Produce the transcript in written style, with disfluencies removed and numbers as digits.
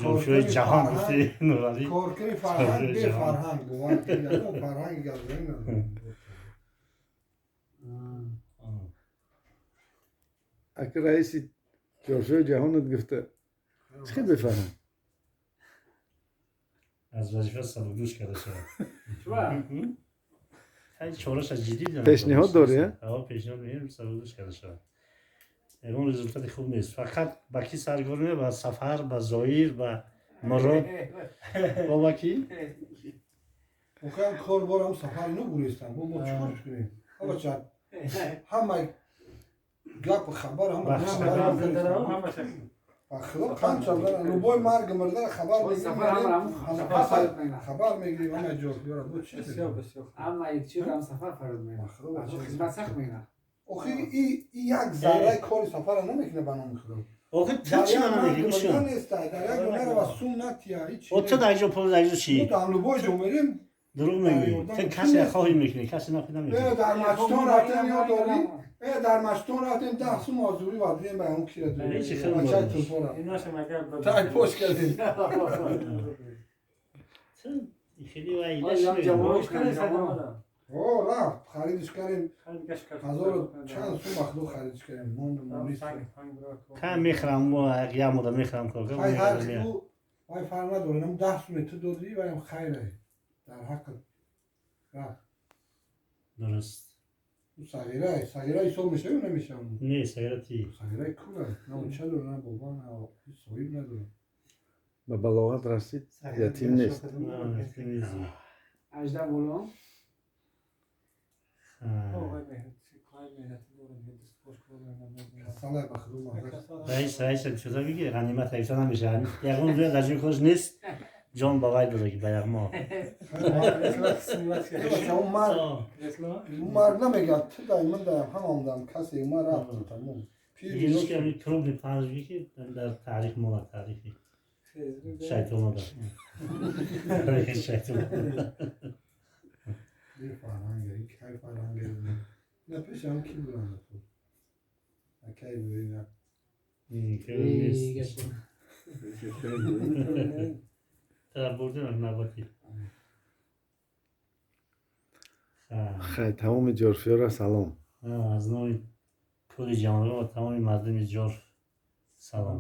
Ҷорфиёи ҷаҳон гуфти, Нуралӣ. Коркуни фарҳанг Ҷорфиёи ҷаҳон. Бефарҳанг, бовар кунед, ягон фарҳанги газонӣ надорад. Ака, раиси ҷорфиёи ҷаҳонат гуфта, чӣ хел бефарҳанг? Аз вазифа сабукдӯш карда шавад. Чуба? Хай, чораша ҷиддӣ дидам. Пешниҳод дорӣ, а? Ҳо, пешниҳод меем, сабукдӯш карда шавад. Ягон результати хуб нест. Фақат ба ки саргор ме? Ба Сафар, ба Зоир, ба Мурод, бо ба ки? Охирам кор борам, сафар ино бурестам, бо мо чӣ кор кунем? Ҳама ҳама гапу хабар, ҳама ба худо қанча любой марги мурдара хабар мегирем, хабар мегирем, ҳама ҷорфиёра бо чӣ. Ама чӣ сафар фарод мена. Хизмат сахт мена. Охи, и як зарраи кори сафара намекуна, ба номи худо. Охи, ту чӣ мана мегирӣ? Гӯш кун. Неста, дар як ҷо мерава, сум натия, ҳеч. О, ту дар ҷо пул, дар ҷо чӣ? Дар любой ҷо мерем. Дурӯғ мегӯӣ. Ту касе хоҳӣ мекунӣ, касе нахоҳӣ намекунӣ. Дар маштон рафтем, ёд дорӣ? Дар маштон рафтем, 10 сум озурӣ вадидем ба ҳамон кира. Ҳечи хел. Бачаи тулпора тай пош кардем. Ту хеле вай. О, рафт, харидиш кардем, ҳазору чанд сум, ба худо, харидиш кардем. Ха, мехӯрам, як мода мехӯрам. Вай фарқ надорам, 10 суме ту додӣ, ваям хайре дар ҳаққат рафт. Дуруст. Сағира, сағира ҳисоб мешава ё намешава? Не, сағира ти. Сағираи кура, на оча дора, на боба, на соҳиб надора. Ба балоғат расид, ятим нест. 18 боло. Касалай, ба худо. Раис чиза меги, ғанимат ҳайфта намеша. Ягон ҷоя дар ҷои худаш нест, ҷон ба вай дора, ки ба яғмо. Марг намегӯяд ту дай, ман даям, ҳамам касе ма рафт, тамом. Крупный панҷ ки дар таърих мола, таърихи шайтона, дар шайтона. Фарҳанг, кай фарҳанг на пешам ки буранд, кай бурина. Нест. Бурдем навбати. Хай, тамоми ҷорфиёра салом. Аз номи кулли ҷаҳонро ва тамоми мардуми Ҷорф салом.